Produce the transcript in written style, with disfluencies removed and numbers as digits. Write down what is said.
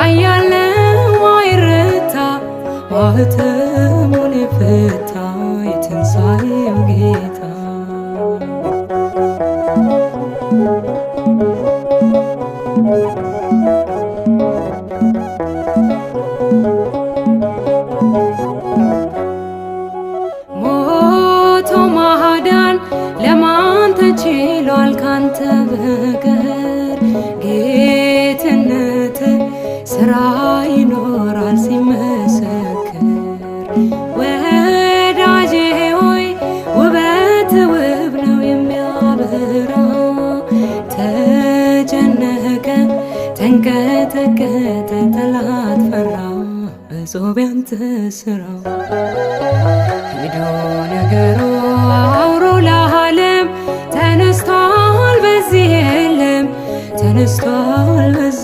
ኃያል ነው አይረታ፣ ማኅተሙን የፈታ የትንሣኤው ጌታ። ሞቶ ማዳን ለማን ተችሏል ካንተ በቀር? ጌትነት ስራ ይኖራል ሲመሰክር። ወዳጄ ሆይ ውበት ውብ ነው የሚያበራ፣ ተጨነቀ ተንቀጠቀጠ ጠላት ፈራ፣ እጹብ ያንተ ስራ። ሄዶ ነገሩ አውሮ ለዓለም ተነስቷል በዚህ የለም፣ ተነስቷል በዚህ